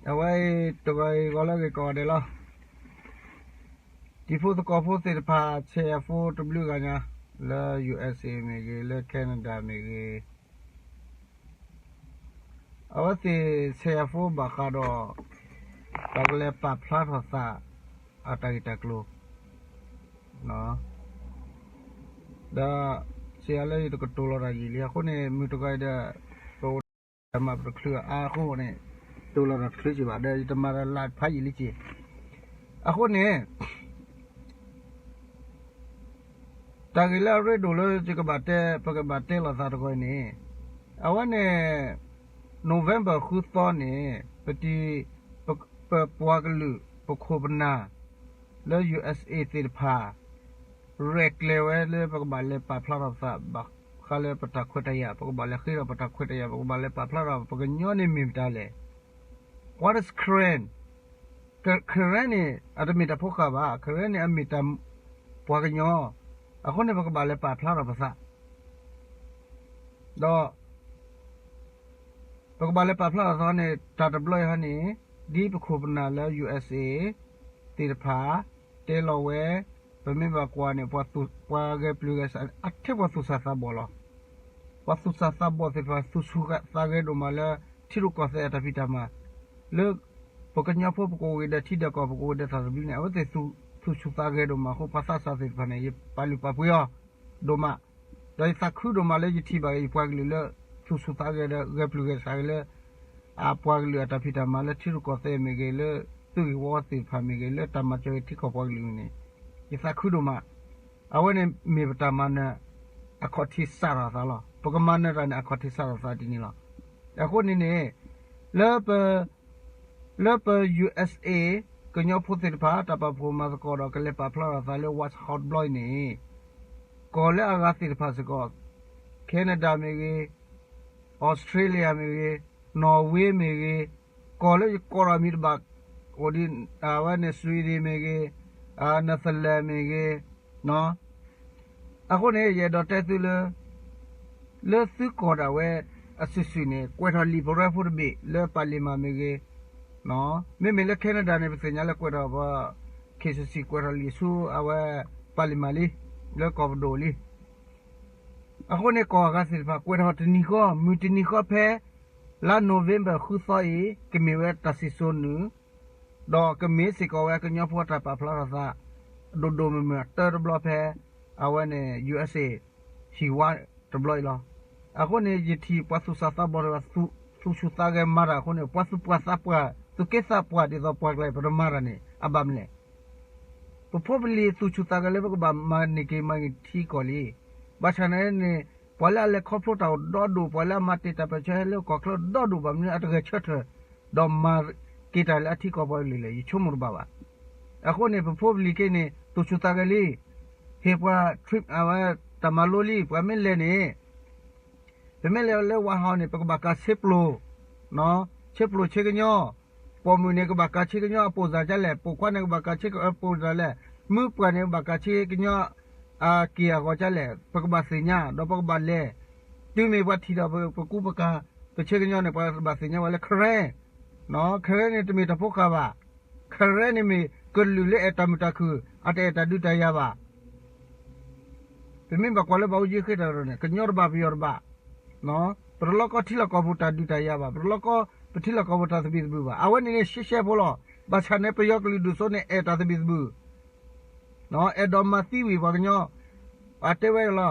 အဝဲအံၤတဂီၤအံၤဂီၤလၢအဂ့ၤကိးဂၤဒဲးလီၤ. တံၤဖိသကိးဖိသ့ၣ်တဖၣ် ဆဲးယၤဖိတဘျုးဂၤညါ လၢ ယူအက်စ်အ့ မ့ၢ်ဂ့ၤ လၢ Canada မ့ၢ်ဂ့ၤ အဝဲသ့ၣ်ဆဲးယၤဖိဘၣ်ဃးဒီး တၢ်ကလဲၤပာ်ဖျါထီၣ်သး အတၢ်ဂ့ၢ်တၢ်ကျိၤ ဒီး စံးယၤလၢယတကတိၤလီၤတၢ်ယံာ်လံ အဃိန့ၣ် မုၢ်တဂီၤအံၤဒီး ပအိၣ်ဒီးတၢ်မၤပတချုးအါအဃိန့ၣ် တိၤလီၤတၢ်တချုးက့ဘၣ် ဒီးယတမၤတၢ်လၢဖးယံာ်လံက့ အဃိန့ၣ် တၢ်ဂ့ၢ်လၢအရ့ဒိၣ်လၢယကဘၣ်တဲ ပကဘၣ်တဲလီၤသးတဂီၤအံၤန့ၣ် အဝဲန့ၣ် November ဃုသီန့ၣ် ပတံၤ ပ ပပှၤကလုာ် ပခိၣ်ပနၢ် လၢ ယူအက်စ်အ့ သ့ၣ်တဖၣ် ရဲၣ်ကျဲၤဝဲလၢပကဘၣ်လဲၤပာ်ဖျါထီၣ်ပသး ဘၣ်ဃးလၢပတၢ်ခွဲးတၢ်ယာ် ပကဘၣ်လဲၤဃ့ထီၣ်ပတၢ်ခွဲးတၢ်ယာ် ပကဘၣ်လဲၤပာ်ဖျါထီၣ် ပကညီန့ၣ်မ့ၢ်မတၤလဲၣ် What is Karen? Karen န့ၣ် အတမ့ၢ်တၢ်ဖိဃၢ်ဘၣ် Karen န့ၣ် အမ့ၢ်တၢ်ပှၤကညီ အဃိန့ၣ် ပကဘၣ်လဲၤပာ်ဖျါထီၣ်ပသး ဒီး ပကဘၣ်လဲၤပာ်ဖျါထီၣ်သးန့ၣ် တၢ်တဘျီအံၤဟီန့ၣ် ဒ်ပခိၣ်ပနၢ်လၢ ယူအက်စ်အ့ သ့ၣ်တဖၣ် တဲလီၤဝဲ ပမ့ၢ်ဘၣ်ကွၢ်န့ၣ် ပှၤဂဲၤပျုၤဂဲၤဆှး အထဲပှၤသူၣ်စၢ်သးဘီၣ်လီၤ. ပှၤသူၣ်စၢ်သးဘီၣ်သ့ၣ်တဖၣ် သူၣ်ဆူၣ်သးဂဲၤဒိၣ်မးလၢ ထံရူၢ်ကီၢ်သဲးအတၢ်ဖံးတၢ်မၤ လၢ ပကညီဖိပကအိၣ်ဂ့ၤဒီးထံဒီးကီၢ် ပကအိၣ်ဂ့ၤဒီးသးသဘျ့န့ၣ် အဝဲသ့ၣ်သူၣ်ဆူၣ်သးဂဲၤဒိၣ်မးအဃိ ပှၤသးစၢ်သ့ၣ်တဖၣ်န့ၣ် ယပာ်လုၢ်ပာ်ပှ့ၤအီၤ ဒိၣ်မး, ဒီးယသးခုဒိၣ်မးလၢယထံၣ်ဘၣ်က့ၤယပှၤကလုာ်လၢ သူၣ်ဆူၣ်သးဂဲၤဒီးဂဲၤပျုၤဂဲၤဆှးက့ၤလၢ အပှၤကလုာ်အတၢ်ဖံးတၢ်မၤလၢထံရူၢ်ကီၢ်သဲးမ့ၢ်ဂ့ၤ လၢသုးဂ့ၢ်ဝီသ့ၣ်တဖၣ်မ့ၢ်ဂ့ၤ လၢတၢ်မၤစၢၤက့ၤထံကီၢ်ပှၤကလုာ်န့ၣ် ယသးခုဒိၣ်မး, အဝဲန့ၣ်မ့ၢ်ပတၢ်မၤနၢၤ အခီၣ်ထံးစးထီၣ်အသးလီၤ. ပကမၤနၢၤတၢ်န့ၣ် အခီၣ်ထံးစးထီၣ်အသးဒ်န့ၣ်လီၤ. အဃိန့ၣ်န့ၣ် လၢပ လၢပ ယူအက်စ်အ့ ကညီဖိသ့ၣ်တဖၣ် တၢ်ပာ်ဖှိၣ်မၤသကိးဒီး ကလဲၤပာ်ဖျါထီၣ်သးလၢ White House တဘျီအံၤန့ၣ် ကီၢ်လၢအဂၤသ့ၣ်တဖၣ်စ့ၢ်ကီး Canada မ့ၢ်ဂ့ၤ, Australia မ့ၢ်ဂ့ၤ, Norway မ့ၢ်ဂ့ၤ, ကီၢ်လၢယကိးထီၣ်မံၤတဘၣ် အိၣ်ဒ် အဝဲန့ၣ် Sweden မ့ၢ်ဂ့ၤ, Netherlands မ့ၢ်ဂ့ၤ, အဃိန့ၣ် ယအဲၣ်ဒိးတဲသုလၢ လၢသုကီၢ်ဒၣ်ဝဲအစုာ်စုာ်န့ၣ် ကွဲးထီၣ်လံာ်ပရၢဖိတဘ့ၣ်လၢပၣ်လံာ်မၣ်မ့ၢ်ဂ့ၤ, မ့မ့ၢ်လၢ Canada န့ၣ် ပသ့ၣ်ညါလၢကွဲးထီၣ်ပ ခ့ၣ်စစံၣ် ကွဲးထီၣ်လံာ်ဆူအဝဲပၣ်လံာ်မၣ်လံ, လၢကီၢ်ပဒိၣ်လံ. အဃိန့ၣ် ကီၢ်အဂၤသ့ၣ်တဖၣ် ကွဲးထီၣ်တနံၤဃီ မုၢ်တနံၤဃီဖဲ လါ November ဃုသီအံၤ ကမ့ၢ်ဝဲတၢ်စံၣ်စိၤနုာ် ဒီးကမ့ၢ်စ့ၢ်ကီးဝဲကညီဖိတၢ်ပာ်ဖျါထီၣ်သး ဒိၣ်ဒိၣ်မုၢ်မုၢ်အတၢတဘျီဖဲ အဝဲန့ၣ် ယူအက်စ်အ့ ဟံၣ်ဝါတဘျီအံၤလီၤ. အဃိန့ၣ် ယထံၣ်ပှၤသူၣ်စၢ်သးဘီၣ်တဖၣ် သူၣ်ဆူၣ်သးဂဲၤမၤတၢ်အဃိန့ၣ် ပှၤသူၣ်ပှၢ်သးပှၢ် သူၣ်က့သးပှၢ်ဒ်သိးပှၤကျါအံၤ ပတမၤတၢ်န့ၣ် အဘၣ်မနုၤလဲၣ်. ပဖိပလံၤသူၣ်ဆူၣ်သးဂဲၤလၢပကဘၣ်မၤန့ၢ်က့ၤမၤက့ၤထံကီၢ်လံ. ဘၣ်ဆၣ်န့ၣ်န့ၣ် ပှၤလၢအလဲၤခီဖျိတၢ်အိၣ်ဒီဒိၣ် ပှၤလၢအမၤတ့ၢ်တၢ်ပၢၢ်ဆၢဟဲလၢကီၢ်ချၢဒီဒိၣ် ဘၣ်မနုၤအတဂဲၤဆၢထၢၣ် ဒီးမၤက့ၤတၢ်လၢအထံကီၢ်ပှၤကလုာ်လဲၣ် ယဆိကမိၣ်တဘၣ်ဘၣ်. အဃိန့ၣ် ပဖိပလံၤက့န့ၣ် သူၣ်ဆူၣ်သးဂဲၤလံ, ဟ့ၣ်ပှၤ trip အဝဲတၢ်မၤလိလံ, ပှၤမ့ၢ်လဲၤန့ၣ် ပမ့ၢ်လဲၤလၢ White House န့ၣ် ပကဘၣ်ကၤဆ့ပျိ, ဆ့ပျိဆ့ကညီ, ပိာ်မုၣ်န့ၣ် ကဘၣ်ကၤဆ့ကညီအပိာ်စၢၤဒ်လဲၣ်, ပိာ်ခွါန့ၣ် ကဘၣ်ကၤဆ့ပိာ်စၢၤလဲၣ်, မုၢ်ပှၢ်န့ၣ် ကဘၣ်ကၤဆ့ကညီ အက့ၢ်အဂီၤဒ်လဲၣ်, ပကဘၣ်သ့ၣ်ညါ ဒီးပကဘၣ်လဲၤ, တုၤမ့ၢ်ပှၤထံၣ်ဒီးပကူပကၤ ပဆ့ကညီန့ၣ် ပှၤဘၣ်သ့ၣ်ညါဝဲလၢ Karen, Karen န့ၣ် တမ့ၢ်တၢ်ဖိဃၢ်ဘၣ်, Karen န့ၣ်မ့ၢ်ကလုာ်လၢအဲၣ်တၢ်မုာ်တၢ်ခုၣ် အတအဲၣ်တၢ်ဒုးတၢ်ယၤဘၣ်. ပမ့ၢ်ဘၣ်ကွၢ်လၢဘၣ်အူကၠံဃ့တၢ်န့ၣ် ကညီတဘၣ်ပယီၤတဘၣ်, ပတလီၤကီထံလီၢ်ကီၢ်ပူၤတၢ်ဒုးတၢ်ယၤဘၣ်, ပတလီၤကီပထံလီၢ်ကီၢ်ပူၤတၢ်သဘံၣ်သဘုၣ်ဘၣ်. အဝဲန့ၣ်န့ၣ် ရှဲရှဲဖိလီၤ. ဘၣ်ဆၣ်န့ၣ် ပယီၤကလုာ်ဒူၣ်စိန့ၣ် အဲၣ်တၢ်သဘံၣ်သဘုၣ်, အဲၣ်ဒိးမၤသံဝံၤပှၤကညီ, အတဲဝဲလီၤ,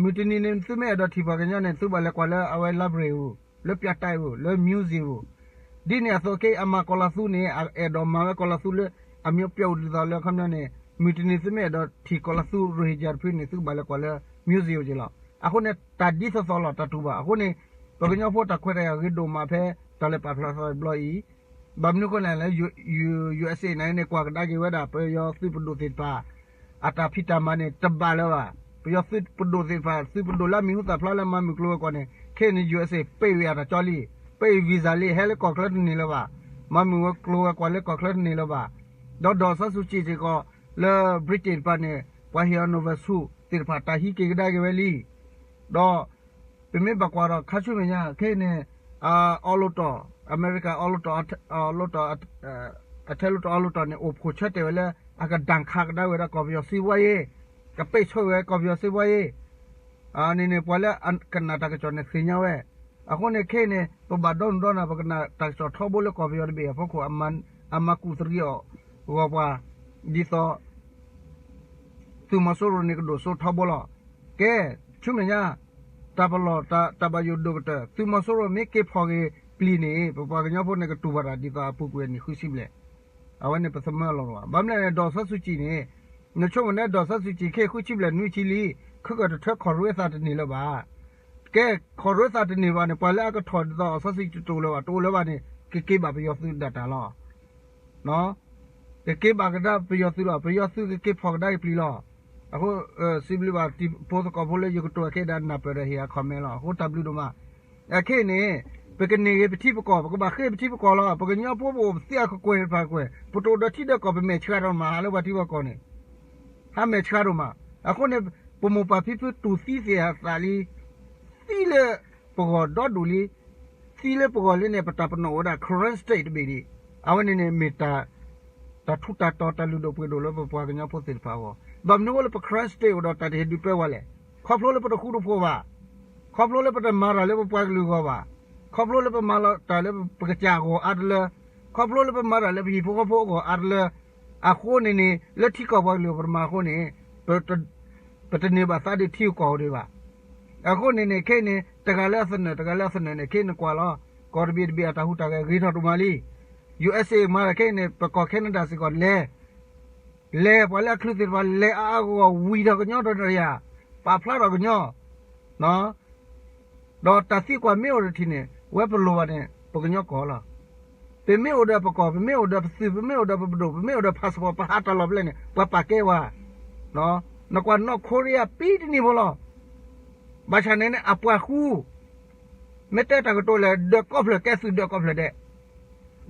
မုၢ်တနံၤန့ၣ် သုမ့ၢ်အဲၣ်ဒိးထံၣ်ပှၤကညီန့ၣ် သုဘၣ်လဲၤကွၢ်လၢအဝဲ library ပူၤ, လၢ ပြတိုက် ပူၤ, လၢ museum ပူၤ, ဒ်န့ၣ်အသိးက့ အမၤကီၤလီၤသူန့ၣ် အအဲၣ်ဒိးမၤဝဲကီၤလီၤသူလၢ အမျိုးပြုတ် ဒ်သိးလၢအခီပညီန့ၣ် မုၢ်တနံၤသုမ့ၢ်အဲၣ်ဒိးထံၣ်ကီၤလီၤသူ Rohingya တဖုန့ၣ် သုကဘၣ်လဲၤကွၢ်လၢ museum က့လီၤ. အဃိန့ၣ် တၢ်ဒ်သိးသိးလီၤ တၢ်တူၢ်ဘၣ်. အဃိန့ၣ် ပကညီဖိတၢ်ခွဲးတၢ်ယာ်ဂ့ၤဒိၣ်မးဖဲ တၢ်လဲၤပာ်ဖျါသးတဘျီအံၤ ဘၣ်မနုၤအဃိလဲၣ် ယူအက်စ့ၣ် န့ၣ်န့ၣ် ကွၢ်ကဒါက့ၤဝဲဒၣ် ပယီၤသုးပဒိၣ်သ့ၣ်တဖၣ် အတၢ်ဖံးတၢ်မၤန့ၣ် တဘၣ်လၢၤဘၣ်. ပယီၤသုးပဒိၣ်သ့ၣ်တဖၣ် သုးပဒိၣ်လၢအမံၤဟူသၣ်ဖျါလၢမၤမုၢ်ကျိၤဝဲၤကွာ်န့ၣ် ခဲအံၤန့ၣ် ယူအက်စ့ၣ် ပိတ်ဝဲအတၢ်ကၠီလံ, ပိတ်အီၤ visa လံ, ဟဲလၢကီၢ်ချၢတန့ၢ်လၢၤဘၣ်. မၤမုာ်ဝဲကျိၤဝဲၤကွာ်လၢကီၢ်ချၢတန့ၢ်လၢၤဘၣ်. ဒီး ဒေါ်အောင်ဆန်းစုကြည် စ့ၢ်ကီး လၢ Britain တဖၣ်န့ၣ် ပှၤဟ့ၣ်အီၤ Nobel ဆု သ့ၣ်တဖၣ်တၢ်ဟံးက့ၤကဒါက့ၤဝဲလံ. ဒီး ပမ့ၢ်ဘၣ်ကွၢ်ဒီးခါဆူမဲာ်ညါ ခဲအံၤန့ၣ် အ အောက်လွှတ်တော် အမဲရကၤ အောက်လွှတ်တော် အ အထဲလွှတ်တော် အောက်လွှတ်တော် န့ၣ် အိၣ်ဖှိၣ်ဆၢတဲာ်ဝဲလၢ အကဒဏ်ခတ်ကဒါဝဲဒၣ်ကီၢ်ပယီၤစီးပွားရေး, ကပိတ်ဆို့ဝဲကီၢ်ပယီၤစီးပွားရေး န့ၣ်န့ၣ် ပှၤလၢအကနၣ်တၢ်ကစီၣ်န့ၣ်သ့ၣ်ညါဝဲ. အဃိန့ၣ်ခဲအံၤန့ၣ် ပဘၣ်ဒီနုာ်ဒီနၢ် ပကနၣ်တၢ်ကစီၣ်ထီဘိလၢကီၢ်ပယီၤတဘ့ၣ်အဖီခိၣ် အမၤကူၣ်သရံးအီၤဂီၤပှၤ ဒ်သိး သုးမီၤစိရိၤန့ၣ်ကဒိၣ်စိထီဘိလီၤ. ကဲ ဆူမဲာ်ညါ တၢ်ပလီၢ် တၢ်ဘၣ်ယိၣ်ဒိၣ်ကတၢၢ် သုးမီၤစိရိၤမ့ၢ်က့ၤဖီၣ်က့ၤပျံၤန့ၣ် ပပှၤကညီဖိန့ၣ်ကတူၢ်ဘၣ်တၢ်ဒ်သိးအပူၤကွံာ်အနံၣ်ဃုဆံဘျဲၣ်. အဝဲန့ၣ်ပသမၢလီၤဘၣ်. ဘၣ်မနုၤလဲၣ်န့ၣ် ဒေါ်အောင်ဆန်းစုကြည် န့ၣ် နဆိကမိၣ်န့ၣ် ဒေါ်အောင်ဆန်းစုကြည် ခဲအံၤဃုဆံဘျဲၣ်နွံဆံလံ ခဲကတၢၢ်တထၢ ခီၣ်ရ့သးတန့ၢ်လၢၤဘၣ်. ကဲ ခီၣ်ရ့သးတန့ၢ်ဘၣ်န့ၣ် ပှၤလၢအကထီၣ်ဒ်သိး အောင်ဆန်းစုကြည် တအိၣ်လၢၤဘၣ် တအိၣ်လၢၤဘၣ်န့ၣ် ကက့ၤဘၣ်ပယီၤသုးဒၣ်တၢ်လီၤ. ကက့ၤဘၣ်ကဒါပယီၤသုးလီၤ. ပယီၤသုးကက့ၤဖီၣ်ကဒါက့ၤပျံၤလီၤ. အဃိ စံးဘျုးဘၣ်တံၤဖိသကိးဖိလၢယကတိၤအခဲအံၤဒီးနၢ်ပၢၢ်ဒီးဟ့ၣ်အ comment လီၤ. အဃိတၢ်ဘျုးဒိၣ်မး. အခဲအံၤန့ၣ် ပကန့ၢ်က့ၤပထံပကီၢ် ပကဘၣ်ဃ့ပထံပကီၢ်လီၤ. ပကညီဖိပအိၣ်ပသံအကကွဲၢ်တဖၣ်ကွဲၢ် ပတအိၣ်ဒီးထံဒီးကီၢ် ပမဲာ်ဆှးဒီးမး ဟးလၢပှၤထံပှၤကီၢ်န့ၣ် ဟးမဲာ်ဆှးဒိၣ်မး. အဃိန့ၣ် ပမိၢ်ပၢ်ဖံဖုတူၢ်သံသ့ၣ်အသးလံ သံလၢပဂီၢ်ဒီဒူၣ်လံ သံလၢပဂီၢ်လံန့ၣ် ပတၢ်ပနီၣ်အိၣ်ဝဲဒၣ် Karen State တဘ့ၣ်ဒံး. အဝဲန့ၣ်န့ၣ်မ့ၢ် တၢ်ထူးတၢ်တီၤ တၢ်လုၢ်ဒိၣ်ပှ့ၤဒိၣ်လၢပပှၤကညီဖိသ့ၣ်တဖၣ်အဂီၢ်. ဘၣ်မနုၤအဃိလၢပ Karen State အိၣ်ဒီးတၢ်တဟ့ၣ်ဒုးပၢဝဲလဲၣ်. ခီဖျိလၢပတဃူတဖိးဘၣ်. ခီဖျိလၢပတမၤတၢ်လၢပပှၤကလုာ်အဂီၢ်ဘၣ်. ခီဖျိလၢပမၤလီၤတၢ်လၢပကစၢ်အဂီၢ်အါတလၢ ခီဖျိလၢပမၤတၢ်လၢပဟံၣ်ဖိဃီဖိအဂီၢ်အါတလၢ အဃိန့ၣ်န့ၣ် လၢထံကီၢ်ပှၤကလုာ်ပတမၤအဃိန့ၣ် ပတန့ၢ်ဘၣ်သးဒ်ထံဂုၤကီၢ်ဂၤဒံးဘၣ်. အဃိန့ၣ်န့ၣ် ခဲအံၤန့ၣ် တဂၤလၢအသနၢၣ် တဂၤလၢအသနၢၣ်န့ၣ် ခဲအံၤနကွၢ်လီၤ ကီၢ်တဘ့ၣ်တဘ့ၣ်အတၢ်ဟူးတၢ်ဂဲၤဂ့ၤထီၣ်ဒိၣ်မးလံ. USA မၤတၢ်ခဲအံၤန့ၣ် ပကီၢ် Canada စ့ၢ်ကီးလဲၤ လဲၤပှၤလၢအချုးသ့ၣ်တဖၣ် လဲၤအါအါဂီၢ်ဂီၢ် ဝံၤထီၣ်ကညီတရံး ပာ်ဖျါထီၣ်ကညီ ဒီးတၢ်သံကွၢ်မ့ၢ်အိၣ်တထံၣ်န့ၣ် ဝဲပလိၣ်ဘၣ်န့ၣ် ပကညီကီၢ်လီၤ. ပမ့ၢ်အိၣ်ဒီးပကီၢ် ပမ့ၢ်အိၣ်ဒီးပသုး ပမ့ၢ်အိၣ်ဒီးပပဒိၣ် ပမ့ၢ်အိၣ်ဒီး passport ပဟးတၢ်လီၢ်ဖဲလဲၣ်န့ၣ် ပှၤပာ်ကဲဝဲ. နကွၢ် North Korea ပံတနံၤဖိလီၤ. ဘၣ်ဆၣ်န့ၣ်န့ၣ် အပှၤဃူ မ့ၢ်တဲတၢ်ကတိၤလဲၣ် ဒၢးကီၢ်ဖျၢၣ်ကဲသုးဒၢးကီၢ်ဖျၢၣ်ဒဲး,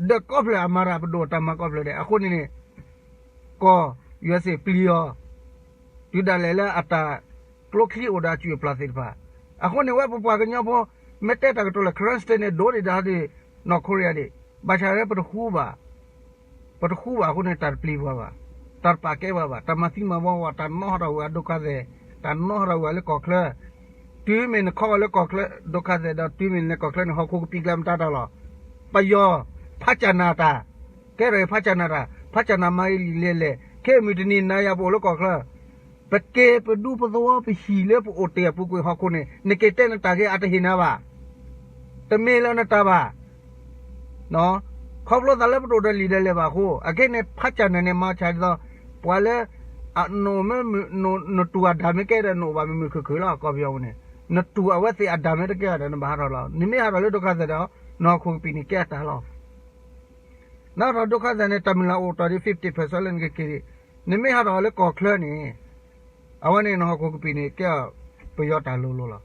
ဒၢးကီၢ်ဖျၢၣ်အမၤတၢ်ပဒိၣ်တၢ်မၤကီၢ်ဖျၢၣ်ဒဲး အဃိန့ၣ်န့ၣ် ကီၢ် USA ပျံၤအီၤ တုၤဒၣ်လဲာ်လၢအတၢ်ကျိချံအိၣ်ဒီးအစုၣ်အပျၢ်သ့ၣ်တဖၣ်. အဃိန့ၣ်ဝဲပပှၤကညီဖိ မ့ၢ်တဲတၢ်ကတိၤလဲၣ် Karen State န့ၣ် ဒိၣ်ဒံးဒၣ်ဒ် North Korea ဒံး, ဘၣ်ဆၣ်လၢပတဃူဘၣ် ပတဃူဘၣ်အဃိန့ၣ် တၢ်တပျံၤပှၤဘၣ်, တၢ်တပာ်ကဲပှၤဘၣ်, တၢ်မၤသံမၤဝီဝဲ, တၢ်နီၣ်ဟးထီၣ်ဝဲအဒိခါသဲး, တၢ်နီၣ်ဟးထီၣ်ဝဲလၢကီၢ်ချၢ, တုၤမ့ၢ်နခီဂီၤလၢကီၢ်ချၢ ဒိခါသဲးဒီး တုၤမ့ၢ်နလဲၤကီၢ်ချၢန့ၣ် ဟီၣ်ခိၣ်ကပံာ်ကျါမတၤတၢ်လီၤ. ပယီၤ ဖးကၠၣ်နၢ်တၢ်, ကဲထီၣ်အံၤဖးကၠၣ်နၢ်တၢ်, ဖးကၠၣ်နၢ်မၤအံၤလံလဲၤလဲၤ, ခဲအံၤမုၢ်တနံၤနၤယၤပအိၣ်လၢကီၢ်ချၢ ပကဲပဒူပသဝီပဟံၣ်လၢပအိၣ်တ့ၢ်အပူၤကွံာ်ဟီၣ်ခိၣ်န့ၣ် နက့ၤတဲနတၢ်ဂ့ၢ်အတဟ့ၣ်နၤဘၣ်, တမ့ၢ်လၢနတၢ်ဘၣ်. ခီဖျိသးလၢပတအိၣ်ဒီးလံာ်ဒီးလဲၢ်ဘၣ်အဃိ, အခဲအံၤန့ၣ် ဖးကၠၣ်နၢ်န့ၣ် မၤဆၣ်ဒ်သိး ပှၤလၢ နတူၢ်အဒၣ်မ့ၢ်ကဲဒီး နအိၣ်ဘၣ်မုာ်မုာ်ခုၣ်ခုၣ်လီၤ ကီၢ်ပယီၤပူၤန့ၣ်, နတူၢ်အဝဲသ့ၣ်အဒၣ်မ့ၢ်တကဲဒီး နဘၣ်ဟးထီၣ်လီၤ. နမ့ၢ်ဟးထီၣ်လၢဒိခါသဲးဒီး နဟီၣ်ခိၣ်ကပံာ်န့ၣ်ကဲအတၢ်လီၤ. နဟးထီၣ်ဒိခါသဲးန့ၣ် တၢ်မုၢ်လၢ်အိၣ်တီၢ်ဒံး fifty percent လၢနကက့ၤဒံး, နမ့ၢ်ဟးထီၣ်လၢကီၢ်ချၢန့ၣ် အဝဲန့ၣ်နဟီၣ်ခိၣ်ကပံာ်န့ၣ် ကဲပယီၤတၢ်လိၤလိၤလီၤ.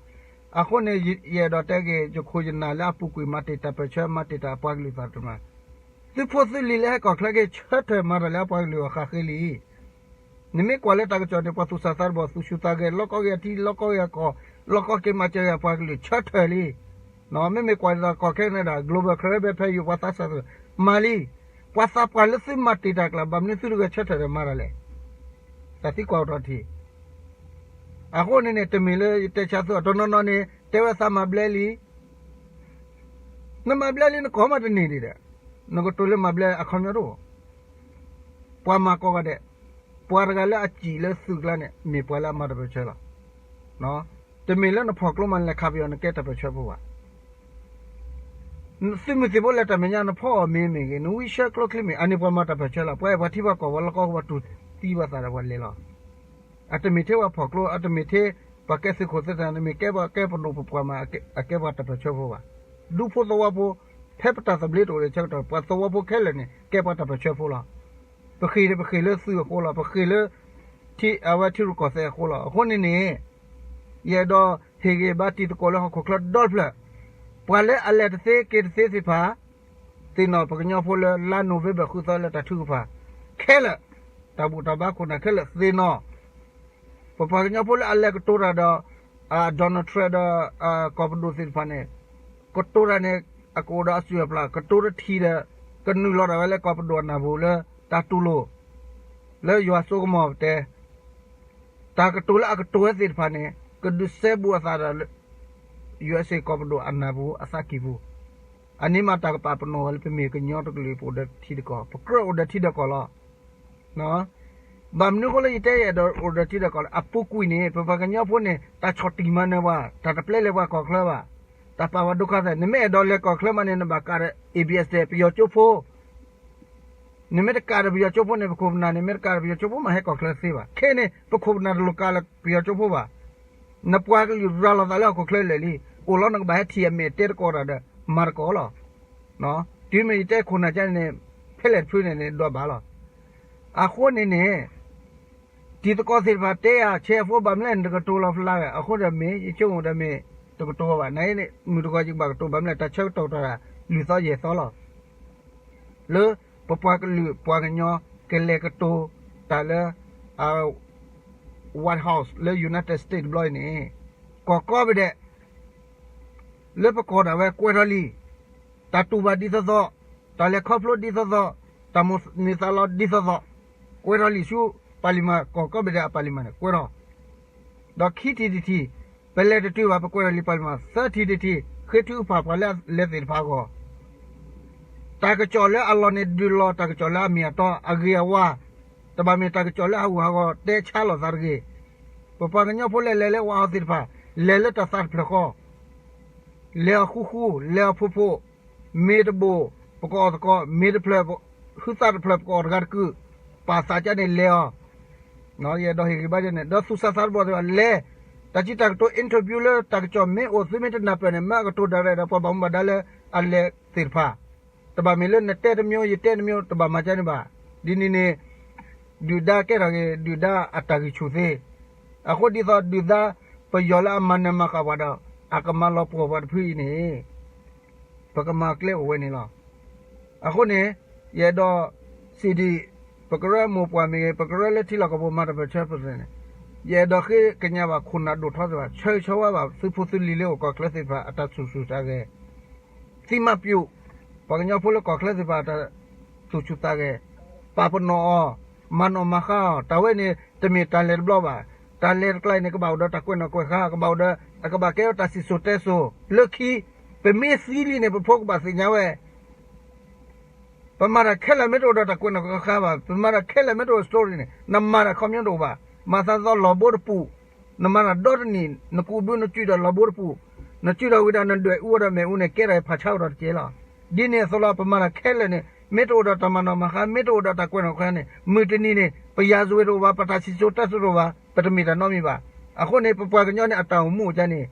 အဃိန့ၣ် ယအဲၣ်ဒိးတဲက့ၤ ယခိၣ်ယနၢ်လၢအပူၤကွံာ် မၤတ့ၢ်တၢ်ပၢၢ်ဆၢ မၤတ့ၢ်တၢ်အပှၤကလုာ်သးတမံၤ, သုဖိသုလံၤလၢဟဲကီၢ်ချၢက့ၤ ဆၢထၢၣ်မၤတၢ်လၢအပှၤကလုာ်အဂီၢ်ဃးဃ့လံ. နမ့ၢ်ကွၢ်လၢတၢ်ကစီၣ်န့ၣ် ပှၤသူၣ်စၢ်သးတဘီၣ် သူၣ်ဆူၣ်သးဂဲၤ လီၤကီက့ၤအထံ လီၤကီက့ၤအကီၢ် လီၤကီက့ၤမၤစၢၤက့ၤအပှၤကလုာ် ဆၢထၢၣ်လံ. မ့မ့ၢ်ကွၢ်ဒ်သိးကီၢ်ခဲန့ၣ်ဒၣ် Global Caribe ဖဲယိာ် ပှၤသးစၢ်သ့ၣ် မၤလံ. ပှၤသးပှၢ်လၢသုမၤတ့ၢ်တၢ်ကျါ ဘၣ်မနုၤသုတဂဲၤဆၢထၢၣ်ဒီးမၤတၢ်လဲၣ်. တၢ်သံကွၢ်အိၣ်ထီၣ်ထံၣ် အဃိန့ၣ်န့ၣ် တမ့ၢ်လၢယတဲဆါသု အတနီၤနီၤန့ၣ် တဲဝဲသးမၤဘျဲလံ နမၤဘျဲလံ နကီၢ်မးတန့ၢ်ဒံးဒီး နကတိၤလၢမၤဘျဲအခီပညီတအိၣ်. ပှၤမၤကိးဂၤဒဲး, ပှၤတဂၤလၢအစံၣ်လၢသုးကျါန့ၣ် မ့ၢ်ပှၤလၢအမၤတၢ်ပၢၢ်ဆၢလီၤ. တမ့ၢ်လၢနဖီၣ်ကျိမး နလဲၤခးပယီၤ နကဲတၢ်ပၢၢ်ဆၢဖိဘၣ်. သုးမုၢ်သံၣ်ဘိလဲၤတၢ်မဲာ်ညါ နဖီၣ်အီၤမ့ၢ်မ့ၢ်ဂ့ၤ, နဝံဆၢကျိချံမ့ၢ် အန့ၣ်ပှၤမၤတၢ်ပၢၢ်ဆၢလီၤ. ပှၤအဲၣ်ပှၤထံပှၤကီၢ် ပှၤလီၢ်ကီၢ်ပှၤတူၢ်သံပှၤသးဒီးပှၤလဲၤလီၤ. အတမ့ၢ်ထဲပှၤဖီၣ်ကျိ, အတမ့ၢ်ထဲပှၤကဲသုးခိၣ်သုးနၢ်, တမ့ၢ်ကဲပှၤကဲပဒိၣ်ပပှၢ်မး အကဲပှၤတၢ်ပၢၢ်ဆၢဖိဘၣ်. ဒူဖိသဝီဖိ ဖဲပတၢ်သဘျ့တအိၣ်ဒီးဆၢကတီၢ် ပှၤသဝီဖိခဲလၢာ်န့ၣ် ကဲပှၤတၢ်ပၢၢ်ဆၢဖိလီၤ. ပဃ့ၢ်ဒီးပဃ့ၢ်လၢသုးအဃိလီၤ. ပဃ့ၢ်လၢ ထံ အဝဲထံရူၢ်ကီၢ်သဲးအဃိလီၤ. အဃိန့ၣ်န့ၣ် ယအဲၣ်ဒိးဟ့ၣ်ဂံၢ်ဘါတံၤသကိးလၢဟီၣ်ခိၣ်ချၢဒီတဖျၢၣ်, ပှၤလၢအလဲၤတသ့က့ၤတသ့သ့ၣ်တဖၣ် သ့ၣ်နီၣ်ပှၤကညီဖိလၢလါ November ဃုသီလၢတၢ်ထုကဖၣ် ခဲလၢာ်, တၢ်ဘူၣ်တၢ်ဘါခိၣ်နၢ်ခဲလၢာ်သ့ၣ်နီၣ် ပပှၤကညီဖိလၢအလဲၤကတိၤတၢ်ဒီး Donald Trump ဒီး ကီၢ်ပဒိၣ်သ့ၣ်တဖၣ်န့ၣ် ကတိၤတၢ်န့ၣ် အကအိၣ်ဒီးအစုၣ်အပျၢ် ကတိၤတထံၣ်ဒီး ကနုာ်လီၤဒၣ်ဝဲလၢကီၢ်ပဒိၣ်အနၢ်ပူၤလၢတၢ်တူၢ်လိာ် လၢယွၤစိကမီၤပတဲ တၢ်ကတိၤလၢအကတိၤဝဲသ့ၣ်တဖၣ်န့ၣ် ကဒုးစဲဘူးအသးဒီး USA ကီၢ်ပဒိၣ်အနၢ်ပူၤအသးကံၢ်ပူၤ, အန့ၣ်မးတၢ်ကပာ်ပနီၣ်ဝဲလၢပမ့ၢ်ကညီတကလုာ် ပအိၣ်ဒီးထံဒီးကီၢ် ပကြၢးအိၣ်ဒီးထံဒီးကီၢ်လီၤ. ဘၣ်မနုၤအဃိလၢယတဲယအဲၣ်ဒိးအိၣ်ဒီးထံဒီးကီၢ်လဲၣ် အပူၤကွံာ်န့ၣ် ပပှၤကညီဖိန့ၣ် တၢ်ဆီၣ်တံၢ်မၤနၢၤပှၤ တၢ်တပျဲလဲၤပှၤကီၢ်ချၢဘၣ်, တၢ်ပာ်ပှၤဒိခါသဲး နမ့ၢ်အဲၣ်ဒိးလဲၤကီၢ်ချၢမးန့ၣ် နဘၣ်ကးဒီး ABSDF ပယီၤကၠိဖိ နမ့ၢ်တကးဒီးပယီၤကၠိဖိန့ၣ် ပခိၣ်ပနၢ်န့ၣ် မ့ၢ်တကးဒီးပယီၤကၠိဖိမး ဟဲကီၢ်ချၢသ့ဘၣ်. ခဲအံၤန့ၣ် ပခိၣ်ပနၢ်တလိၣ်ကးလၢပယီၤကၠိဖိဘၣ်. နပှၤကလုာ်ရၤလီၤသးလၢဟီၣ်ခိၣ်ချၢလၢာ်လံ. အိၣ်လီၤနကဘၣ်ဟဲထံၣ်အမဲာ်တဲတကိးတၢ်ဒီး မၤတကိးလီၤ. တုၤမ့ၢ်ယတဲခိၣ်နၢ်ကန့ၣ် ဖဲလဲၣ်တဖုန့ၣ်န့ၣ် ဒွးဘၣ်လီၤ. အဃိန့ၣ်န့ၣ် တံၤသကိးသ့ၣ်တဖၣ်တဲယၤ ဆဲးဖိဘၣ်မနုၤလဲၣ် နတကတိၤလီၤဖျါဝဲ အဃိဒီးမ့ၢ် ယဆိကမိၣ်ဒီးမ့ၢ် တကတိၤဘၣ် နမုၢ်တဂီၤယကဘၣ်ကတိၤဘၣ်မနုၤလဲၣ် တၢ်ဆၢကတီၢ်တၢ် လွံၢ်သီယဲၢ်သီလီၤ. လၢပပှၤကလုာ်ပှၤကညီ ကလဲၤကတိၤတၢ်လၢ White House လၢ United States တဘျီအံၤန့ၣ် ကီၢ်ကိးဘ့ၣ်ဒဲး လၢပကီၢ်ဒၣ်ဝဲကွဲးထီၣ်လံ, တၢ်တူၢ်ဘၣ်ဒ်သိးသိး, တၢ်လဲၤခီဖျိဒ်သိးသိး, တၢ်မိၣ်န့ၢ်သးလီဒ်သိးသိး, ကွဲးထီၣ်လံဆူ ပၣ်လံၣ်မၣ် ကီၢ်ကိးဘ့ၣ်ဒဲးအပၣ်လံၣ်မၣ်န့ၣ် ကွဲးထီၣ်, ဒီးခံထံၣ်တထံၣ်, ပလဲၤတတုၤဘၣ် ပကွဲးထီၣ်လံပၣ်လံၣ်မၣ် သၢထံၣ်တထံၣ် ဃ့ထုကဖၣ်ပှၤလၢအလဲၤသ့ၣ်တဖၣ်အဂီၢ် တၢ်ကစီၣ်လၢအလီၢ်န့ၣ် ဒုးလီၤတၢ်ကစီၣ်လၢအမ့ၢ်အတီ အဂ့ၤအဝါ, တဘၣ်မ့ၢ်တၢ်ကစီၣ်လၢအဂုၤအဂီၤ တဲဆါလိာ်သးတဂ့ၤ. ပပှၤကညီဖိလၢလဲၤလၢ White House သ့ၣ်တဖၣ် လဲၤလၢတၢ်သးတဖျၢၣ်ဃီ, လဲၤအီၤဃူဃူ, လဲၤအီၤဖိးဖိး, မ့ၢ်တဘိၣ် ပကအီၣ်သကိး, မ့ၢ်တဖျၢၣ် ဟုသးတဖျၢၣ် ပကအီၣ်တဂၤတကုာ်, ပာ်သးကန့ၣ်လဲၤအီၤ ယအဲၣ်ဒိးဟ့ၣ်ဂံၢ်ဘါန့ၣ် ဒီးသူၣ်စၢ်သးတဘီၣ်သ့ၣ်တဖၣ်လဲၤ, တၢ်စံးတၢ်ကတိၤ interview လၢတၢ်ကစီၣ်မ့ၢ်အိၣ် သုမ့ၢ်တနၢ်ပၢၢ်န့ၣ် မၢအကတိၤဒၣ်ရဲၣ်ဒီးပှၤဘၣ်မူဘၣ်ဒါလၢအလဲၤသ့ၣ်တဖၣ်, တဘၣ်မ့ၢ်လၢနတဲတမျိုး ယတဲတမျိုး တဘၣ်မၤကန့ၣ်ဘၣ်. ဒ်န့ၣ်န့ၣ် ဒုၣ်ဒါကဲထီၣ်က့ၤ ဒုၣ်ဒါအတၢ်ဂံၢ်ဆူၣ်သ့, အဃိဒ်သိးဒုၣ်ဒါပယီၤလၢအမၤနၢၤမၤဃၣ်ပှၤဒီး အကမၤလီၤပှီၢ်ပှၤတဖုအံၤန့ၣ် ပကမၤကျဲအိၣ်ဝဲန့ၣ်လီၤ. အဃိန့ၣ် ယအဲၣ်ဒိး စံးဒ် ပကရၢမိၢ်ပှၢ်မ့ၢ်ဂ့ၤ ပကရၢလၢထံလီၢ်ကီၢ်ပူၤမၤတၢ်ပၢၢ်ဆၢပသ့ၣ်န့ၣ် ယအဲၣ်ဒိးဃ့ကညးဘၣ်ခိၣ်နၢ်ဒိၣ်ထီသ့ၣ်တဖၣ် ဆၢဂ့ၤဆၢဝါဘၣ်သုဖိသုလံၤလၢအိၣ်ကီၢ်ချၢသ့ၣ်တဖၣ် အတၢ်သူၣ်ဆူၣ်သးဂဲၤ သံမးပျူး ပှၤကညီဖိလၢကီၢ်ချၢသ့ၣ်တဖၣ်အတၢ်သူၣ်ဆူၣ်သးဂဲၤ ပာ်ပနီၣ်အီၤ မၤနီၣ်မၤဃါအီၤ တၢ်ဝဲန့ၣ် တမ့ၢ်တၢ်လဲၤတဘျီဘၣ်. တၢ်လဲၤတကျါအံၤန့ၣ် ကဘၣ်အိၣ်ဒီးတၢ်ကွဲးနီၣ်ကွဲးဃါ ကဘၣ်အိၣ်ဒီး အကဘၣ်ကဲထီၣ်တၢ်စံၣ်စိၤတဲစိၤ လၢခံ ပမ့ၢ်သံလံန့ၣ် ပဖိကဘၣ်သ့ၣ်ညါဝဲ ပမၤတၢ်ခဲလၢာ်မ့ၢ်တအိၣ်ဒီးတၢ်ကွဲးနီၣ်ကွဲးဃါဘၣ် ပမၤတၢ်ခဲလၢာ်မ့ၢ်တအိၣ် story န့ၣ် နမၤတၢ်ခီပညီတအိၣ်ဘၣ်. မၤသးသီလီၤဘိတပူၤ နမၤတၢ်ဒီတနံၣ် နကူးဘုနစုဒီးလီၤဘိတပူၤ နစုဒီးဝံၤဒီးနဒွဲၣ်အူဒီးမ့ၣ်အူန့ၣ် ကဲထီၣ်ဖးဆါကဒီးတကဲလီၤ. ဒ်န့ၣ်အသိးလီၤ ပမၤတၢ်ခဲလၢာ်န့ၣ် မ့ၢ်တအိၣ်ဒီးတၢ်မၤနီၣ်မၤဃါ မ့ၢ်တအိၣ်ဒီးတၢ်ကွဲးနီၣ်ကွဲးဃါန့ၣ် မုၢ်တနံၤန့ၣ် ပယၤစဝ့တအိၣ်ဘၣ် ပတၢ်စံၣ်စိၤတဲစိၤတအိၣ်ဘၣ် ပတမ့ၢ်တၢ်နီတမံၤဘၣ်. အဃိန့ၣ် ပပှၤကညီန့ၣ် အတၢ်အိၣ်မူအိၣ်ကန့ၣ်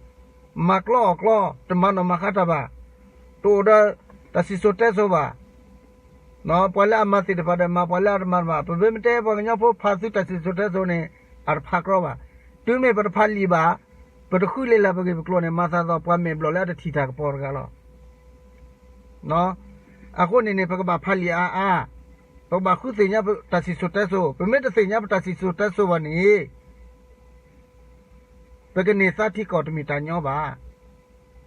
မၤကျီအီၣ်ကျီ တမၤနီၣ်မၤဃါတၢ်ဘၣ် တအိၣ်ဒီးတၢ်စံၣ်စိၤတဲစိၤဘၣ်. ပှၤလၢအမၤသ့ၣ်တဖၣ်ဒီးမၤ ပှၤလၢအတမၤတဖၣ် ပမ့ၢ်မ့ၢ်တဲပှၤကညီဖိဖးသုတၢ်စံၣ်စိၤတဲစိၤန့ၣ် အတဖးကြီဘၣ်. တုၤမ့ၢ်ပတဖးလံာ်ဘၣ် ပတဃုလ့လၢ်ပဂ့ၢ်ပကျိၤန့ၣ် မၤသးသီပှၤမဲာ်ဘျီၣ်လၢအတထံၣ်တၢ်ကပီၤတဂၤလီၤ. အဃိန့ၣ်န့ၣ် ပကဘၣ်ဖးလံာ်အါအါ ပကဘၣ်ဃုသ့ၣ်ညါပတၢ်စံၣ်စိၤတဲစိၤ ပမ့ၢ်တသ့ၣ်ညါပတၢ်စံၣ်စိၤတဲစိၤဘၣ်န့ၣ် ပကန့ၢ်သါထံကီၢ်တမ့ၢ်တၢ်ညီဘၣ်.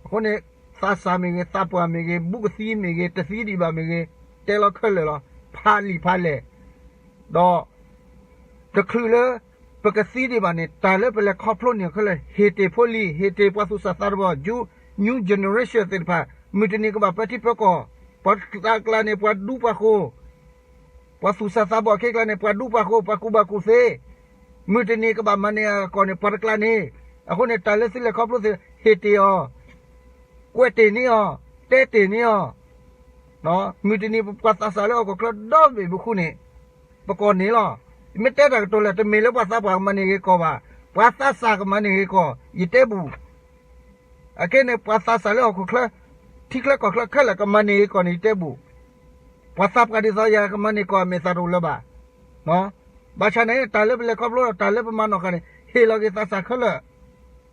အဃိန့ၣ် သးစၢ်မ့ၢ်ဂ့ၤ သးပှၢ်မ့ၢ်ဂ့ၤ ဘူးကသံမ့ၢ်ဂ့ၤ တသံဒံးဘၣ်မ့ၢ်ဂ့ၤ တဲလီၤခဲလၢာ်လီၤ. ဖးလံာ်ဖးလဲၢ် ဒီး တချုးလၢ ပကသံဒံးဘၣ်န့ၣ် တၢ်လၢပလဲၤခီဖျိန့ၢ်ခဲလၢာ် ဟ့ၣ်တ့ၢ်ဖိလံၤ ဟ့ၣ်တ့ၢ်ပှၤသူၣ်စၢ်သးတဘီၣ် new generation သ့ၣ်တဖၣ် မုၢ်တနံၤကဘၣ်ပၢထံပၢကီၢ် ပှၤသးကျါန့ၣ် ပှၤဒူပှၤဃိၤ ပှၤသူၣ်စၢ်သးဘီၣ်ခဲကျါန့ၣ် ပှၤဒူပှၤဃိၤ ပှၤကူၣ်ဘၣ်ကူၣ်သ့, မုၢ်တနံၤကဘၣ်မၤန့ၢ်အကီၢ်န့ၣ် ပှၤတကျါန့ၣ်, အဃိန့ၣ် တၢ်လၢသုလဲၤခီဖျိသ့ၣ် ဟ့ၣ်တ့ၢ်အီၤ, ကွဲးတ့ၢ်န့ၢ်အီၤ, တဲတ့ၢ်န့ၢ်အီၤ, မုၢ်တနံၤပှၤသးစၢ်လၢဟီၣ်ခိၣ်ချၢဒီဘ့ၣ်ပဃုန့ၣ် ပကီၢ်န့ၣ်လီၤ. မ့ၢ်တဲတၢ်ကတိၤလဲၣ် တမ့ၢ်လၢပှၤသးပှၢ်ကမၤန့ၢ်ဂ့ၤကီၢ်ဘၣ်, ပှၤသးစၢ်ကမၤန့ၢ်ဂ့ၤကီၢ်, ယတဲဘူး အခဲန့ၣ် ပှၤသးစၢ်လၢဟီၣ်ခိၣ်ချၢ, ထံချၢကီၢ်ချၢခဲလၢာ်ကမၤန့ၢ်ဂ့ၤကီၢ်န့ၣ် ယတဲဘူး, ပှၤသးပှၢ်ဒ်သိးယၤကမၤန့ၢ်ကီၢ်အမဲာ်သးတအိၣ်လၢၤဘၣ်. ဘၣ်ဆၣ်န့ၣ် တၢ်လၢပလဲၤခီဖျိဒီး တၢ်လၢပမၤနီၣ်ဃာ်န့ၣ် ဟ့ၣ်လီၤက့ၤသးစၢ်ခဲလၢာ်,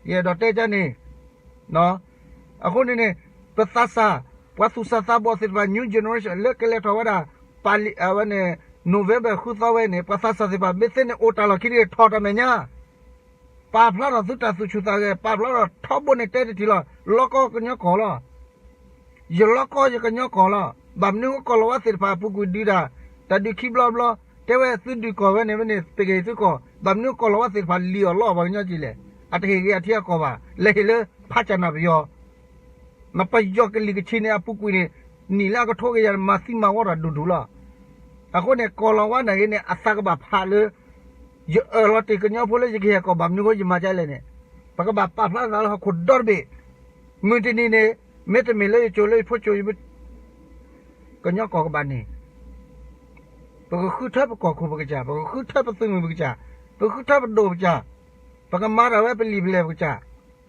ယအဲၣ်ဒိးတဲကန့ၣ်, အဃိန့ၣ်န့ၣ် ပသးစၢ်, ပ ပှၤသူၣ်စၢ်သးဘီၣ်သ့ၣ်တဖၣ် new generation လၢကလဲၤထီၣ်ဝဲဒၣ် ပာ်လံ အဝဲန့ၣ် November ဃုသီဝဲန့ၣ် ပှၤသးစၢ်သ့ၣ်တဖၣ် မ့ၢ်သ့န့ၣ်အိၣ်တၢ်လီၢ်ခံတဂ့ၤ ထီၣ်တၢ်မဲာ်ညါ ပာ်ဖျါထီၣ်သုတၢ်သူၣ်ဆူၣ်သးဂဲၤ ပာ်ဖျါထီၣ်ထီဘိန့ၣ်တဲတထံၣ်လီၤ လီၤကီကညီကီၢ်လီၤ ယလီၤကီယကညီကီၢ်လီၤ. ဘၣ်မနုၤဃိကီၢ်လီၤဝါသ့ၣ်တဖၣ်အပူၤကွံာ်ဒုးတၢ် တၢ်ဒုးခံဘျီဘျီ တဲဝဲသုဒုးကီၢ်ဝဲန့ၣ်ဝဲန့ၣ် ပကဟ့ၣ်သုကီၢ် ဘၣ်မနုၤကီၢ်လီၤဝါသ့ၣ်တဖၣ်လံၣ်အီၣ်လီအီၣ်ပှၤကညီက့လဲၣ် အတဟ့ၣ်ဂ့ၤအထံအကီၢ်ဘၣ် လဲၤဟ့ၣ်လၢဖးကၢ်နၢ်ပယီၤ နပယီၤကလံၤကဆံးန့ၣ် အပူၤကွံာ်န့ၣ် နံၣ်လၢအကထိကယၤန့ၣ် မၤသံမၤဝီတၢ်ဒူၣ်ဒူၣ်လီၤ. အဃိန့ၣ် ကီၢ်လီၤဝါနာ်က့န့ၣ် အသးကဘၣ်ဖးလၢ ယအၢၣ်လီၤတ့ၢ်ကညီဖိလၢယကဟ့ၣ်အကီၢ် ဘၣ်မနုၤဃိယမၤကလဲၣ်န့ၣ် ပကဘၣ်ပာ်ဖျါသးလၢဟီၣ်ခိၣ်ဒီတဘ့ၣ် မုၢ်တနံၤန့ၣ် မ့တမ့ၢ်လၢယကၠိလၢယဖိကၠိ ယမ့ၢ် ကညီကီၢ်ကဘၣ်န့ၣ် ပကဃုထၢပကီၢ်ခိၣ်ပကစၢ်, ပကဃုထၢပသုးမုၢ်ပကစၢ်, ပကဃုထၢပဒိၣ်ပကစၢ်, ပကမၤတၢ်ဝဲပလံာ်ပလဲၢ်ပကစၢ်,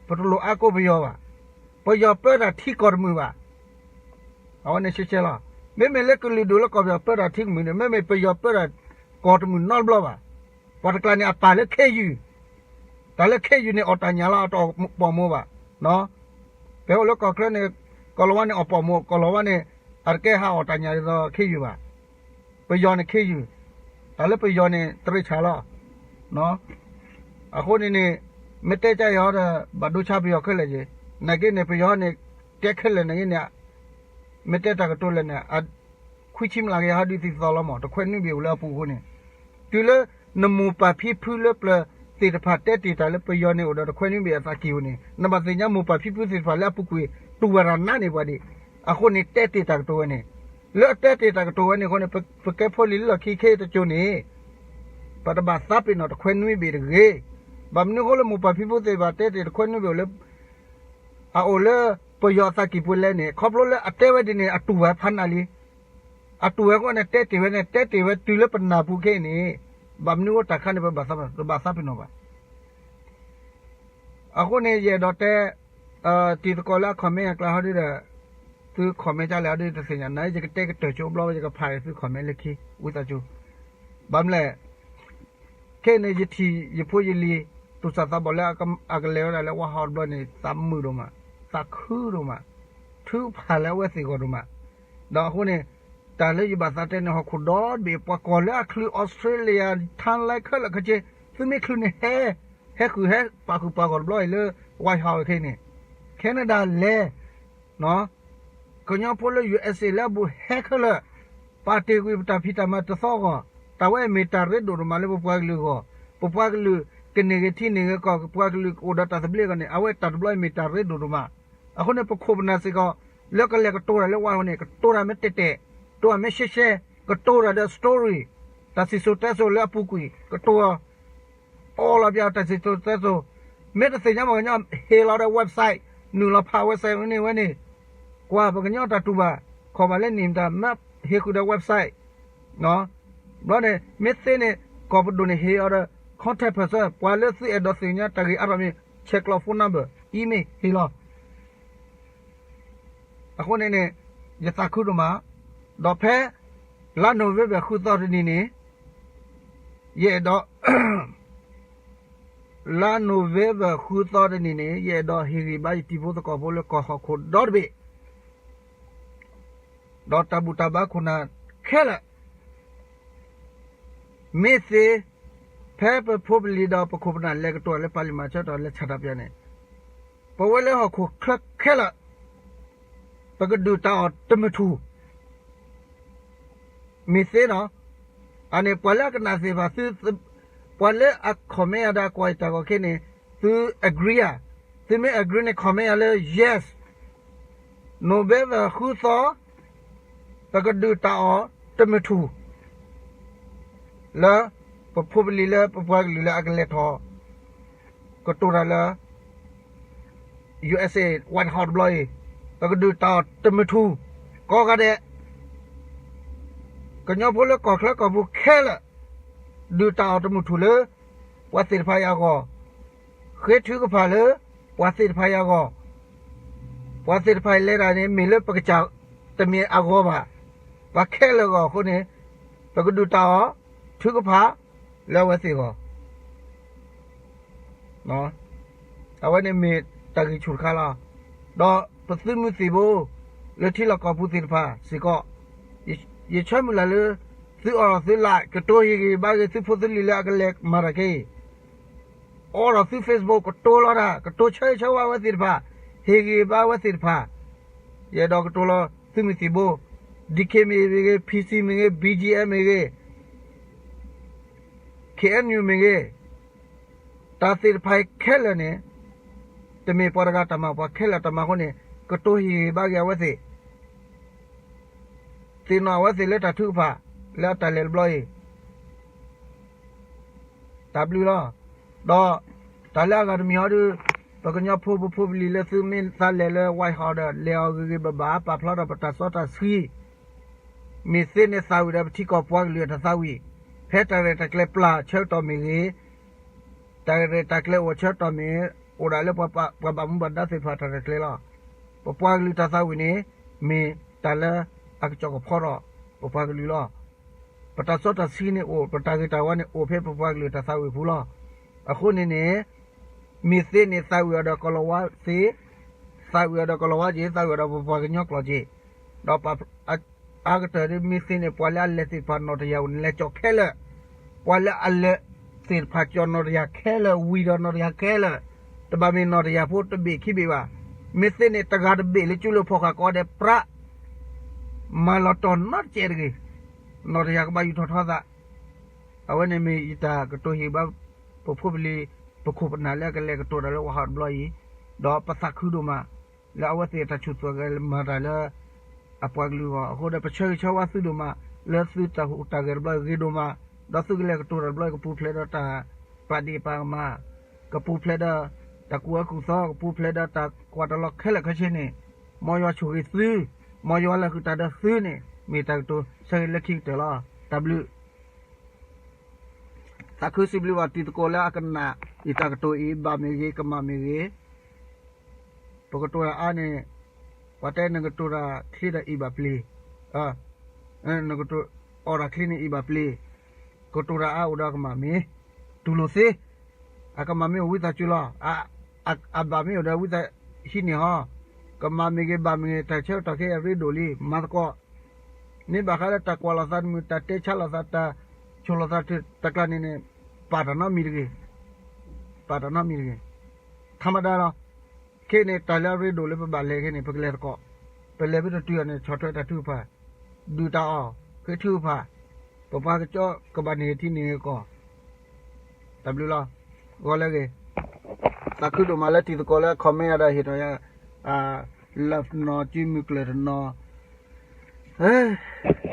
ပတလိၣ်အါကိးပယီၤဘၣ်. ပယီၤပၢတၢ်ထံကီၢ်တမုာ်ဘၣ်. အဝဲန့ၣ်ရှဲရှဲလီၤ. မ့မ့ၢ်လၢကလုာ်ဒူၣ်လၢကီၢ်ပယီၤပၢတၢ်ထံကမုာ်န့ၣ် မ့မ့ၢ်ပယီၤပၢတၢ်ကီၢ်တမုာ်နီတဘျီဘၣ်. ပှၤတကျါန့ၣ်အပၢ်လၢခ့ယုၢ်, တၢ်လၢခ့ယုၢ်န့ၣ်အီၣ်တၢ်ညၣ်လီၤ အတအီၣ်ပိာ်မုၣ်ဘၣ်. ပအိၣ်လၢကီၢ်ချၢန့ၣ် ကီၢ်လီၤဝါန့ၣ်အီၣ်ပိာ်မုၣ်, ကီၢ်လီၤဝါန့ၣ် အတကဲဟးအီၣ်တၢ်ညၣ်ဒ်သိးခ့ယုၢ်ဘၣ်. ပယီၤန့ၣ်ခ့ယုၢ်, တၢ်လၢပယီၤန့ၣ်တရ့ဆၣ်လီၤ. အဃိန့ၣ်န့ၣ် မ့ၢ်တဲကါအံၤဟီဒီး ဘၣ်ဒိဆါပယီၤခဲလၢာ်က့ၤ, နာ်က့န့ၣ် ပယီၤန့ၣ် တဲခဲလၢာ်နာ်က့န့ၣ် မ့ၢ်တဲတၢ်ကတိၤလဲၣ်န့ၣ် ခွံဆံမျးကယၤဟီဒုးသံသီလီၤမး တခွဲနွံဘ့ၣ်အိၣ်လၢအပူၤအဃိန့ၣ်, တုၤလၢနမိၢ်ပၢ်ဖံဖုလၢပျၢၤသ့ၣ်တဖၣ် တဲတ့ၢ်တၢ်လၢပယီၤန့ၣ်အိၣ်ဒီးတခွဲနွံဘ့ၣ်အသးကံၢ်ပူၤန့ၣ် နဘၣ်သ့ၣ်ညါမိၢ်ပၢ်ဖံဖုသ့ၣ်တဖၣ်လၢအပူၤကွံာ် တူၢ်ဝဲဒၣ်နးန့ၢ်ပှၤဒံး, အဃိန့ၣ်တဲတ့ၢ်တၢ်ကတိၤဝဲန့ၣ်, လၢအတဲတ့ၢ်တၢ်ကတိၤဝဲန့ၣ်အဃိန့ၣ် ပကဲဖိလံၤလၢလီၢ်ခံခဲအံၤတကၠိၤန့ၣ် ပတဘၣ်သးပ့ၤနီၣ်တခွဲနွံဘ့ၣ်တဂ့ၤ. ဘၣ်မနုၤအဃိလၢမိၢ်ပၢ်ဖံဖုသ့ၣ်တဖၣ်တဲတ့ၢ်တခွဲနွံဘ့ၣ်အိၣ်လၢ အအိၣ်လၢပယီၤအသးကံၢ်ပူၤလဲၣ်န့ၣ် ခီဖျိလၢအတဲဝဲဒ်န့ၣ် အတူၢ်ဝဲဖးနးလံ. အတူၢ်ဝဲအဃိန့ၣ် တဲတ့ၢ်ဝဲန့ၣ် တဲတ့ၢ်ဝဲတုၤလၢပနၢ်ပူၤခဲအံၤန့ၣ်, ဘၣ်မနုၤအဃိတၢ်ခါန့ၣ် ပဘၣ်သးပ့ၤနီၣ်ဘၣ်. အဃိန့ၣ် ယအဲၣ်ဒိးတဲ တံၤသကိးလၢအ comment အကျါဟီဒုဒီး သု comment ကလဲၣ်ဟီဒုတသ့ၣ်ညါ နယကတဲကတၢၢ်ကၠိဘျီဝဲ ယကဖးအံၤသု comment လၢခံ ဝံသးစူၤ, ဘၣ်မနုၤလဲၣ် ခဲအံၤန့ၣ် ယထံၣ်ယဖိယလံၤ သူၣ်စၢ်သးဘီၣ်လၢအကလဲၤဝဲဒၣ်လၢ White House တဘျီန့ၣ် သးမုာ်ဒိၣ်မး, သးခုဒိၣ်မး, ထုကဖၣ်လၢအဝဲသ့ၣ်ဂီၢ်ဒိၣ်မး, ဒီးအဃိန့ၣ် တၢ်လၢယဘၣ်သးတဲန့ၣ် ဟီၣ်ခိၣ်ဒီတဘ့ၣ် ပှၤကီၢ်လၢအချုး Australia, Thailand ခဲလၢာ်ခဲဆ့ သုမ့ၢ်ချုးန့ၣ်ဟဲ, ဟဲဃုာ်ဟဲပာ်ဃုာ်ပှၤဂီၢ်တဘျီအံၤလၢ White House ခဲအံၤန့ၣ်, Canada လဲၤ ကညီဖိလၢ USA လၢအဘူးဟဲခဲလၢာ်, ပာ်တ့ၢ်ကွံာ်ပတၢ်ဖံးတၢ်မၤတသီအဂီၢ်, တၢ်ဝဲအံၤမ့ၢ်တၢ်ရ့ဒိၣ်ဒိၣ်မးလၢပပှၤကလုာ်အဂီၢ်, ပပှၤကလုာ်ကန့ၢ်ဂ့ၤထံန့ၢ်ဂ့ၤကီၢ်, ပပှၤကလုာ်ကအိၣ်ဒီးတၢ်သဘျ့အဂီၢ်န့ၣ် အဝဲတၢ်တဘျီအံၤမ့ၢ်တၢ်ရ့ဒိၣ်ဒိၣ်မး, အဃိန့ၣ် ပခိၣ်ပနၢ်စ့ၢ်ကီး လၢကလဲၤကတိၤတၢ်လၢ White House န့ၣ် ကတိၤတၢ်မ့ၢ်တဲာ်တဲာ်, ကတိၤတၢ်မ့ၢ်ရှဲရှဲ, ကတိၤတၢ်ဒီး story, တၢ်စံၣ်စိၤတဲစိၤလၢအပူၤကွံာ် ကတိၤ အီလီၤပျၢ်တၢ်စံၣ်စိၤတဲစိၤ, မ့ၢ်တသ့ၣ်ညါပှၤကညီ ဟ့ၣ်လီၤဒီး website, နုာ်လီၤဖး website ဝဲန့ၣ်ဝဲန့ၣ်, ကွၢ်ပှၤကညီတၢ်တူၢ်ဘၣ်, ခီၣ်ဘၣ်လၢနံၣ်မတၤ မ့ၢ်ဟ့ၣ်ဃုာ်ဒီး website, ဘျီန့ၣ် မ့ၢ်သ့န့ၣ် ကီၢ်ပဒိၣ်န့ၣ်ဟ့ၣ်အီၤဒီး contact person, ပှၤလၢသုအဲၣ်ဒိးသ့ၣ်ညါတၢ်ဂ့ၢ်အါထီၣ်မ့ၢ် ဆဲးကျိး phone number, email ဟ့ၣ်လီၤ အဃိန့ၣ်န့ၣ် ယသးခုဒိၣ်မး, ဒီးဖဲ လါ November ဃုသီတနံၤန့ၣ် ယအဲၣ်ဒိး လါ November ဃုသီတနံၤန့ၣ် ယအဲၣ်ဒိးဟ့ၣ်ဂံၢ်ဘါယတံၤဖိသကိးဖိလၢကီၢ်ဟီၣ်ခိၣ်ဒီတဘ့ၣ် ဒီးတၢ်ဘူၣ်တၢ်ဘါခိၣ်နၢ်ခဲလၢာ် မ့ၢ်သ့ ဖဲပဖိပလံၤဒီးပခိၣ်ပနၢ်လဲၤကတိၤလၢပာ်လံာ်မၤဆၢထီၣ်လၢဆန္ဒပြန့ၣ်, ပဝဲလၢဟီၣ်ခိၣ်ချၢခဲလၢာ် ပကဒုၣ်တၢ်အီၣ်တမုၢ်ထူၣ် မ့ၢ်သ့နီၤ, အန့ၣ်ပှၤလၢအကနၣ်သ့ၣ်တဖၣ်သု, ပှၤလၢအ comment ယၤဒီးအကွၢ်ယတၢ်ဂီၤခဲန့ၣ် သု agree ဧါ, သုမ့ၢ် agree န့ၣ် comment ယၤလၢ yes, November ဃုသီ ပကဒုၣ်တၢ်အီၣ်တမုၢ်ထူၣ် လၢပဖိပလံၤလၢပပှၤကလုာ်လၢအကလဲၤထီၣ် ကတိၤတၢ်လၢ USA White House တဘျီအံၤ, ပကဒုၣ်တၢ်အီၣ်တမုၢ်ထူၣ် ကိးဂၤဒဲး, ကညီဖိလၢကီၢ်ချၢကီၢ်ပူၤခဲလၢာ်, ဒုၣ်တၢ်အီၣ်တမုၢ်ထူၣ်လၢ ပှၤသ့ၣ်တဖၣ်အံၤအဂီၢ်, ဃ့ထုကဖၣ်လၢ ပှၤသ့ၣ်တဖၣ်အံၤအဂီၢ်, ပှၤသ့ၣ်တဖၣ်အံၤလဲၤတၢ်န့ၣ် မ့ၢ်လၢပကစၢ်တမ့ၢ်အဂီၢ်ဘၣ်, ပှၤခဲလၢာ်အဂီၢ်အဃိန့ၣ်, ပကဒုၣ်တၢ်အီၣ် ထုကဖၣ် လၢအဝဲသ့ၣ်အဂီၢ် အဝဲန့ၣ်မ့ၢ်တၢ်ဂံၢ်ဆူၣ်တခါလီၤ. ဒီးပသုးမုၢ်သံၣ်ဘိ လၢထံလီၢ်ကီၢ်ပူၤသ့ၣ်တဖၣ်စ့ၢ်ကီး, ယဆၢမုၢ်လၢ်လၢ သုအိၣ်ဒီးသုလၢ် ကတိၤဟ့ၣ်ဂံၢ်ဘါဂ့ၤသုဖိသုလံၤလၢအကလဲၤမၤတၢ်ခဲအံၤ, အိၣ်ဒီးသု Facebook ကတိၤလီၤတၢ် ကတိၤဆၢဂ့ၤဆၢဝါအဝဲသ့ၣ်တဖၣ်, ဟ့ၣ်ဂံၢ်ဘါအဝဲသ့ၣ်တဖၣ်, ယအဲၣ်ဒိးကတိၤလီၤသုးမုၢ်သံၣ်ဘိ, DKBA မ့ၢ်ဂ့ၤ, PC မ့ၢ်ဂ့ၤ, BGF မ့ၢ်ဂ့ၤ, KNU မ့ၢ်ဂ့ၤ, တၢ်သ့ၣ်တဖၣ်အံၤခဲလၢာ်န့ၣ် တမ့ၢ်ပှၤတဂၤတၢ်မၤ ပှၤခဲလၢာ်တၢ်မၤအဃိန့ၣ် ကတိၤဟ့ၣ်ဂံၢ်ဘါဂ့ၤအဝဲသ့ၣ်, သ့ၣ်နီၣ်အဝဲသ့ၣ်လၢတၢ်ထုကဖၣ် လၢအတၢ်လဲၤတဘျီအံၤ တၢ်ဘျုးလီၤ. ဒီးတၢ်လၢအဂၤတမံၤဟီဒုး ပကညီဖိပဖိပလံၤလၢသုမ့ၢ်သးလဲၤလၢ White House ဒီး လဲၤအီၤဂ့ၤဂ့ၤဘၣ်ဘၣ် ပာ်ဖျါထီၣ်ပတၢ်စီတၢ်ဆှံ, မ့ၢ်သ့န့ၣ်သးဝံၣ်ဒီးပထံကီၢ်ပှၤကလုာ်အတၢ်သးဝံၣ်, ဖဲတၢ်ရဲၣ်တၢ်ကျဲၤပျၢ်ဆၢကတီၢ်မ့ၢ်ဂ့ၤ, တၢ်ရဲၣ်တၢ်ကျဲၤအိၣ်ဆၢကတီၢ်မ့ၢ် အိၣ်ဒၣ်လၢပှၤဘၣ်မူဘၣ်ဒါသ့ၣ်တဖၣ်တၢ်ရဲၣ်ကျဲၤလီၤ. ပပှၤကလုာ်တၢ်သးဝံၣ်န့ၣ် မ့ၢ်တၢ်လၢအကစီၣ်ကဖီထီၣ် ပပှၤကလုာ်လီၤ. ပတၢ်စီတၢ်ဆှံန့ၣ်အိၣ် ပတၢ်ဂ့ၤတၢ်ဝါန့ၣ်အိၣ်ဖဲပပှၤကလုာ်တၢ်သးဝံၣ်ပူၤလီၤ. အဃိန့ၣ်န့ၣ် မ့ၢ်သ့န့ၣ်သးဝံၣ်အီၤဒီးကီၢ်လီၤဝါသ့, သးဝံၣ်အီၤဒီးကီၢ်လီၤဝါက့ၤ, သးဝံၣ်အီၤဒီးပပှၤကညီကျိာ်က့ၤ, ဒီး အါကတၢၢ်ဒ်မ့ၢ်သ့န့ၣ် ပှၤလၢအလဲၤသ့ၣ်တဖၣ်နီၣ်တယၢ်အိၣ်န့ၣ် လဲၤကၠီၣ်ခဲလၢာ်, ပှၤလၢအလဲၤသ့ၣ်တဖၣ်ကၠီၣ်နီၣ်တယၢ်ခဲလၢာ် ဝံၤဒီးနီၣ်တယၢ်ခဲလၢာ်, တဘၣ်မ့ၢ်နီၣ်တယၢ်ဖိတဘ့ၣ်ခံဘ့ၣ်ဘၣ်. မ့ၢ်သ့န့ၣ်တဂၤတဘ့ၣ်လၢကၠူလၢဖီၣ်ဃာ်ကိးဂၤဒဲးပြး မၤလီၤတီၢ်နီတစဲးတဂ့ၤ, နီၣ်တယၢ်ကဘၣ်ယူၢ်ထီၣ်ထီသး. အဝဲန့ၣ်မ့ၢ်ယတၢ်ကတိၤဟ့ၣ်ဘါ ပဖိပလံၤ ပခိၣ်ပနၢ်လၢအကလဲၤကတိၤတၢ်လၢ White House တဘျီအံၤ, ဒီးပသးခုဒိၣ်မး လၢအဝဲသ့ၣ်တၢ်ဆိၣ်သွဲၣ်ဂဲၤမၤတၢ်လၢ အပှၤကလုာ်အဂီၢ်အဃိဒီး ပဆၢဂ့ၤဆၢဝါသုဒိၣ်မး လၢသုတၢ်ဟူးတၢ်ဂဲၤတဘျီဂ့ၤဒိၣ်မး, ဒီးသုကလဲၤကတိၤတၢ်တဘျီကပူၤဖျဲးဒီးတၢ်ပာ်ဒ့ၣ်ပာ်ကမၣ်, ကပူၤဖျဲးဒီး တၢ်ကူၣ်အၢကူၣ်သီ ကပူၤဖျဲးဒီးတၢ်ကွၢ်တၢ်လီၤခဲလၢာ်ခဲဆ့န့ၣ်, မ်ယွၤဆိၣ်ဂ့ၤသု, မ်ယွၤလဲၤဃုာ်တၢ်ဒီးသုန့ၣ် မ့ၢ်တၢ်ကတိၤဆၢဂ့ၤလၢခံကတၢၢ်လီၤ. တၢ်ဘျုး သးခုစံးဘျုးဘၣ်တံၤသကိးလၢအကနၣ် ယတၢ်ကတိၤအံၤ ဘၣ်မ့ၢ်ဂ့ၤ ကမၣ်မ့ၢ်ဂ့ၤ, ပကတိၤတၢ်အါန့ၣ် ပှၤတဲနကတိၤတၢ်ချ့ဒီးအံၤဘၣ်ပျ့ၤ, နကတိၤအီၣ်တၢ်ချ့န့ၣ်အံၤဘၣ်ပျ့ၤ, ကတိၤတၢ်အါအိၣ်ဒီးကမၣ်မ့ၢ်, တူၢ်လိာ်သ့, အကမၣ်မ့ၢ်အိၣ်ဝံသးစူၤလီၤ, အဘၣ်မ့ၢ်အိၣ်ဒီးဝံသးဟံးန့ၢ်ဟီ, ကမၣ်မ့ၢ်ဂ့ၤ ဘၣ်မ့ၢ်ဂ့ၤ တၢ်ဆၢကတီၢ်ခဲအံၤအရ့ဒိၣ်လံ မၤသကိး မ့ၢ်ဘၣ်ဃးလၢတၢ်ကွၢ်လိာ်သးတမုာ် တၢ်တဲဆါလိာ်သး တၢ်ဆိၣ်လိာ်သးတၢ်ကျါန့ၣ်န့ၣ် ပာ်တၢ်နီတမံၤတဂ့ၤ, ပာ်တၢ်နီတမံၤတဂ့ၤ, ထးမဒါလီၤ. ခဲအံၤန့ၣ် တၢ်လၢအရ့ဒိၣ်လၢပဘၣ်လဲၤခဲအံၤန့ၣ် ပကလဲၤသကိး, ပလဲၤဖဲတတုၤအီၤန့ၣ် ဆီၣ်ထွဲတၢ်ထုကဖၣ်, ဒုးတၢ်အီၣ်, ဃ့ထုကဖၣ်, ပပှၤကကၠီကဘၣ်န့ၢ်ထံန့ၢ်ကီၢ် တၢ်ဘျုးလီၤ. ဂီၤလၢအဂ့ၤ, သးခုဒိၣ်မးလၢတံၤသကိးလၢ comment ယၤဒီးဟ့ၣ်ထီၣ်ယၤ love တနီၤ စုမုၢ်ကျၢၢ်တနီၤ,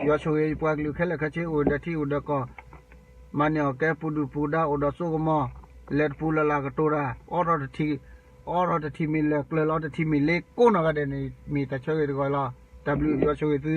ယွၤဆိၣ်ဂ့ၤယပှၤကလုာ်ခဲလၢာ်ခဲဆ့ အိၣ်ဒီးထံအိၣ်ဒီးကီၢ်, မၤန့ၢ်အီၣ်ကဲ ပူၤဒုၣ်ပူၤဒါ အိၣ်ဒီးစိကမီၤ, လဲၤတပူၤလၢ်လၢ်ကတိၤတၢ်, အိးထီၣ်တထံၣ်, အိးထီၣ်တထံၣ်မ့ၢ်လၢၢ် ကျၢၤလီၤတထံၣ်မ့ၢ်လ့ ကိးနီၢ်ဂၤဒဲးန့ၣ် မ့ၢ်တၢ်ဆၢဂ့ၤတဂီၤလီၤ. တၢ်ဘျုး ယွၤဆိၣ်ဂ့ၤသု